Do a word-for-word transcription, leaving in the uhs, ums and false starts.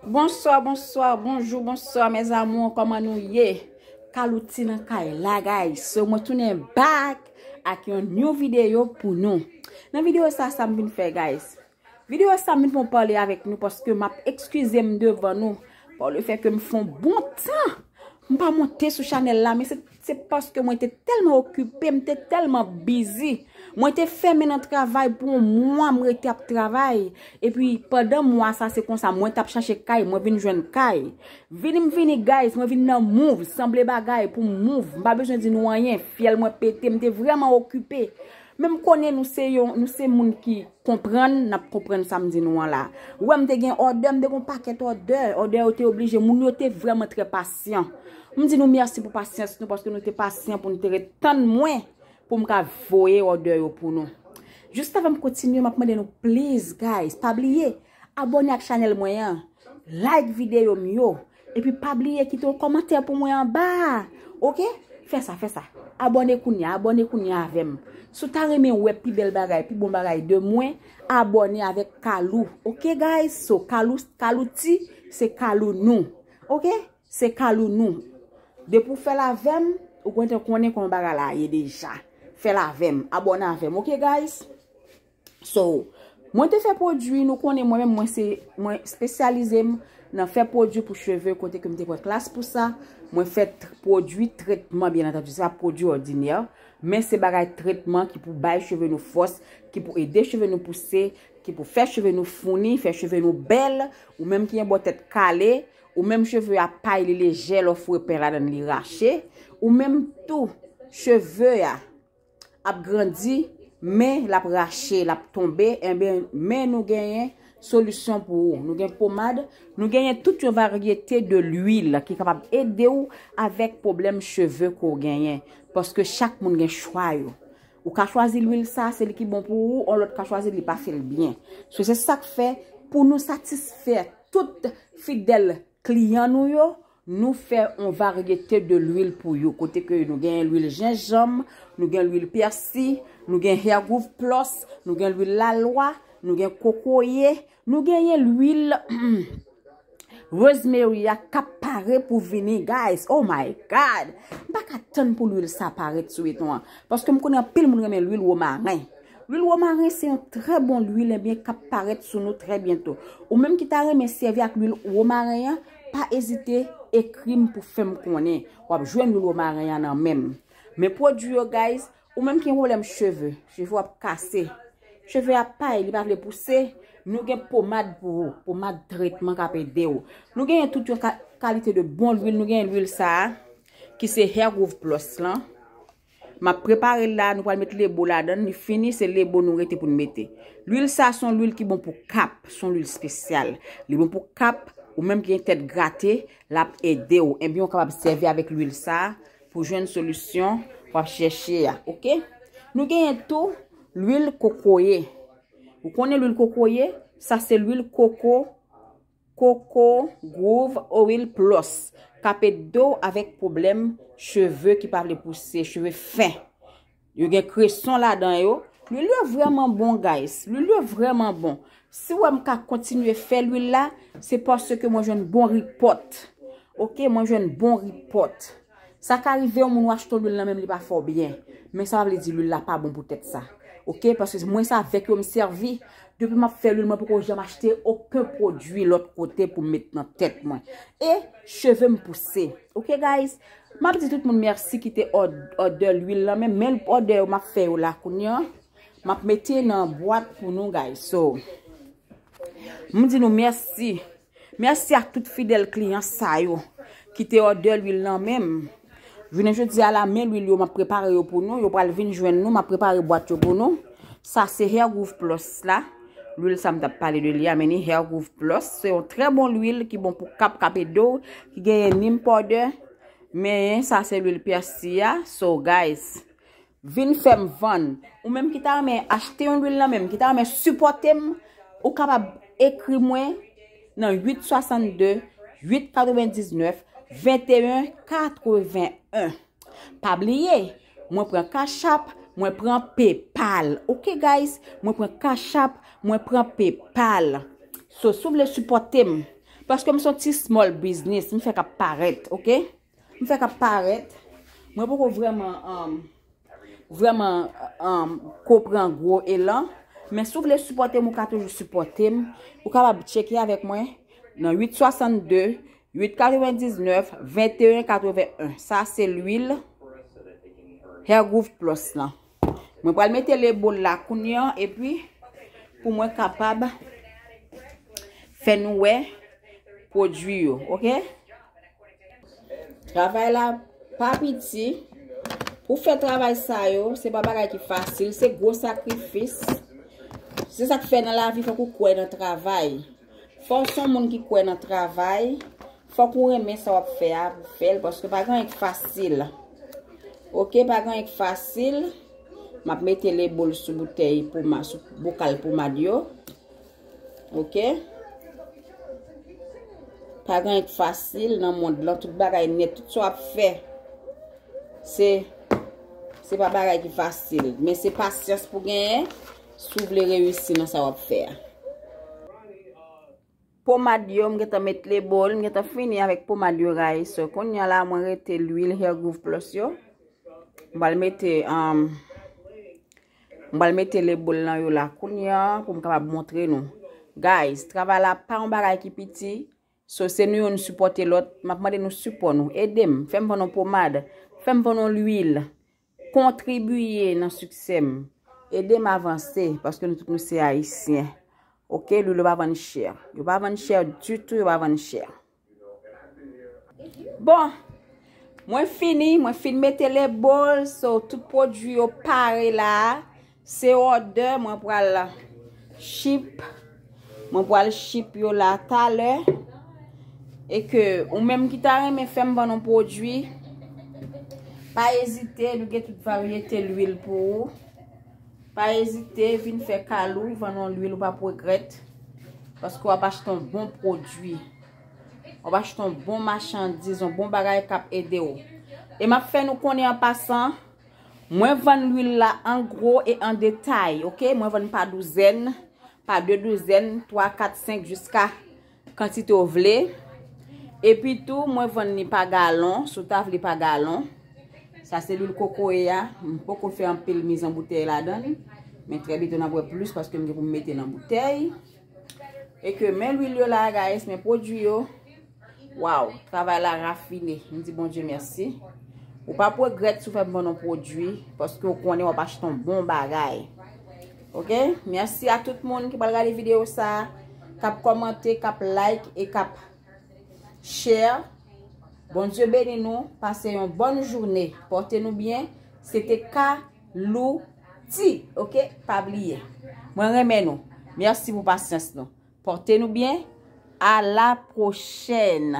Bonswa, bonswa, bonjou, bonswa mes amours, kòman nou ye? Kalouti nan kay la, guys. So, mwen tounen back ak yon new video pou nou. Nan video sa, sa m vin fè, guys. Video sa, m vin pou m pale avèk nou paske m ap eskize m devan nou. Pa le fè ke m fè yon bon tan m pa monte sou chanèl la, men se, se paske mwen te tèlman okipe, m te tèlman busy. Mwen te fèmen nan travay pou yon mwa, m rete ap travay. Epi, pandan mwa sa, se konsa, mwen t ap chache kay, mwen vin jwenn kay. Vini m vini, guys, mwen vin nan move, sanble bagay pou m move. M pa bezwen di nou anyen, fyèl mwen pete, m te vrèman okipe. Men m konnen nou se yon, nou se moun ki konprann, n ap konprann sa m di nou an la. Ou wè m te gen òdè, m te gen yon pakèt òdè. Òdè yo te oblije, moun yo te vrèman trè pasyan. M di nou mèsi pou pasyans nou, paske nou te pasyan pou nou te ret tann mwen, pou m ka voye òdè yo pou nou. Jis avan m kontinye, m ap mande nou, please, guys, pa bliye, abòne ak chanèl mwen an, like videyo m yo, epi pa bliye kite yon kòmantè pou mwen anba a, oke? Fè sa, fè sa. Abòne kounye a, abòne kounye a avè m. Si w ta renmen wè pi bèl bagay, pi bon bagay de mwen, abòne avèk Kalou, oke, guys? So, Kalou, Kalouti, se Kalou nou, oke? Se Kalou nou. Depi w fè l avè m, ou gentan konnen kòman bagay la ye deja. Fè l avè m, abòne avè m, oke, guys? So, mwen te fè pwodui, nou konnen mwen menm, mwen se, mwen espesyalize m nan fè pwodui pou cheve, kote ke m te pran klas pou sa. Mwen fè tr-, pwodui tretman, byen antandi, se pa pwodui òdinè, men se bagay tretman ki pou bay cheve nou fòs, ki pou ede cheve nou pouse, ki pou fè cheve nou founi, fè cheve nou bèl, ou menm ki gen bò tèt kale, ou menm cheve a pay, li lejè, lè w foure pen ladan l, li rache, ou menm tou, cheve a ap grandi, men l ap rache, l ap tonbe, enben, men nou genyen solisyon pou ou. Nou gen pomad, nou genyen tout yon varyete de lwil ki kapab ede w avèk pwoblèm cheve ke w genyen. Paske chak moun gen chwa yo. Ou ka chwazi lwil sa, se li ki bon pou ou, yon lòt ka chwazi, li pa fè l byen. So, se sa k fè, pou nou satisfè tout fidèl kliyan nou yo, nou fè yon varyete de lwil pou yo. Kote ke nou gen lwil jenjanm, nou gen lwil pèsi, nou gen Hair Groove Plus, nou gen lwil lalwa, nou gen kokoye, nou genyen lwil rosemary a k ap pare pou vini, guys. Oh my God! M pa ka tann pou lwil sa parèt sou eton an. Paske m konnen anpil moun renmen lwil womaren. Lwil womaren se yon trè bon lwil, ebyen, k ap parèt sou nou trè byento. Ou menm ki ta renmen sèvi ak lwil womaren an, pa ezite ekri m pou fè m konnen. W ap jwenn lwil womaren an nan men m. Men pwodui yo, guys, ou menm ki gen pwoblèm cheve, cheve w ap kase, cheve ap pay, li pa vle pouse, nou gen pomad pou ou, pomad tretman k ap ede w. Nou genyen tout yon ka-, kalite de bon lwil, nou genyen lwil sa a, ki se Hair Groove Plus lan. M ap prepare l la, nou pral met lebo ladan l, li fini, se lebo nou rete pou n mete. Lwil sa a se yon lwil ki bon pou kap, se yon lwil espesyal. Li bon pou kap, ou menm ki gen tèt grate, l ap ede w. Ebyen, ou kapab sèvi avèk lwil sa a pou jwenn solisyon w ap chèche a, oke? Nou genyen tou lwil kokoye. Ou konnen lwil kokoye? Sa se lwil koko, Coco Groove Oil Plus, k ap ede w avèk pwoblèm cheve ki pa vle pouse, cheve fen. Yo gen kreson ladan yo. Lwil yo vrèman bon, guys. Lwil yo vrèman bon. Si w wè m ka kontinye fè lwil la, se paske mwen jwenn bon ripòt. Oke, mwen jwenn bon ripòt. Sa ka rive yon moun ou achte lwil nan men l, li pa fè w byen. Men sa pa vle di lwil la pa bon pou tèt sa. Oke, paske mwen se avèk yo m sèvi. Depi m ap fè lwil, mwen poko janm achte okenn pwodui lòt kote pou m met nan tèt mwen. E cheve m pouse. Oke, guys? M ap di tout moun mèsi ki te òd-, òdè lwil lan, men men òdè yo m ap fè yo la kounye a. M ap mete nan bwat pou nou, guys. So, m di nou mèsi. Mèsi ak tout fidèl kliyan sa yo ki te òdè lwil nan men m. Jounen jodi a la, men lwil yo, m ap prepare yo pou nou. Yo pral vin jwenn nou, m ap prepare bwat yo pou nou. Sa se Hair Groove Plus la. Lwil sa m t ap pale de li a, men ni Hair Groove Plus. Se yon trè bon lwil ki bon pou kap, k ap ede w, ki genyen neem powder. Men sa se lwil pèsi a. So, guys, vin fè m vann. Ou menm ki ta renmen achte yon lwil nan men m, ki ta renmen sipòte m, ou kapab ekri mwen nan uit swasannde, uit katrevendiznèf, venteyen katreven. Pa bliye, mwen pran Cash App, mwen pran PayPal. Oke, guys? Mwen pran Cash App, mwen pran PayPal. So, si w vle sipòte m, Paske m se yon ti small business, m fè k ap parèt, oke? M fè k ap parèt. Mwen poko vrèman, um, vrèman, um, ko pran gwo elan. Men si w vle sipòte m, ou ka toujou sipòte m. Ou kapab tcheke avèk mwen nan uit swasannde, uit katrevendiznèf, venteyen katreven. Sa se lwil Hair Groove Plus lan. Mwen pral mete le bol la kounye an, epi pou mwen kapab fè nou wè pwodui yo, oke? Travay la pa piti. Pou fè travay sa yo, se pa bagay ki fasil, se gwo sakrifis. Se sa k fè nan lavi fòk ou kwè nan travay. Fò w se yon moun ki kwè nan travay. Fòk ou renmen sa w ap fè a pou fè l, paske pa gen anyen k fasil. Oke, pa gen anyen k fasil. M ap mete le bol sou boutèy poma, sou bokal pomad yo. Oke? Pa gen anyen k fasil nan mond lan, tout bagay nèt, tout sa w ap fè. Se, se pa bagay ki fasil, men se pasyans pou genyen si w vle reyisi nan sa w ap fè a. Pomad yo, m gentan met le bol, m gentan fini avèk pomad yo, guys. So, kounye a la, mwen rete lwil Hair Groove Plus yo. M pral mete, um, m pral mete le bol nan yo la kounye a pou m kapab montre nou. Guys, travay la pa yon bagay ki piti. So, se nou youn sipòte lòt. M ap mande nou sipò nou. Ede m. Fè m vann yon pomad. Fè m vann yon lwil. Kontribiye nan siksè m. Ede m avanse, paske nou tout nou se Ayisyen. Oke, lwil yo pa vann chè. Yo pa vann chè ditou, yo pa vann chè. Bon, mwen fini, mwen fin mete le bol, so tout pwodui yo pare la. Se òdè mwen pral ship. Mwen pral ship yo la talè. E ke ou menm ki ta renmen fè m vann yon pwodui, pa ezite, nou gen tout varyete lwil pou ou. Pa ezite, vin fè kal ou, vann yon lwil, ou p ap regrèt. Paske w ap achte yon bon pwodui. W ap achte yon bon machandiz, yon bon bagay k ap ede w. E m ap fè nou konnen an pasan, mwen vann lwil la an gwo e an detay, oke? Mwen vann pa douzèn, pa de douzèn, twa, kat, senk, jiska kantite w vle. Epi tou, mwen vann li pa galon, si w ta vle pa galon. Sa se lwil kokoye a. M poko fè anpil miz an boutèy ladan li. Men trè byento n ap wè plis paske m gen pou m mete nan boutèy. E ke men lwil yo la, guys, men pwodui yo. Waw, travay la rafine. M di Bondye mèsi. Ou p ap regrèt si w fè m vann yon pwodui, paske w konnen w ap achte yon bon bagay. Oke? Mèsi a tout moun ki pral gade videyo sa, k ap kòmante, k ap like e k ap share. Bondye beni nou, pase yon bòn jounen. Pòte nou byen. Se te Kalouti, oke? Pa bliye. Mwen renmen nou. Mèsi pou pasyans nou. Pòte nou byen. A la pwochèn.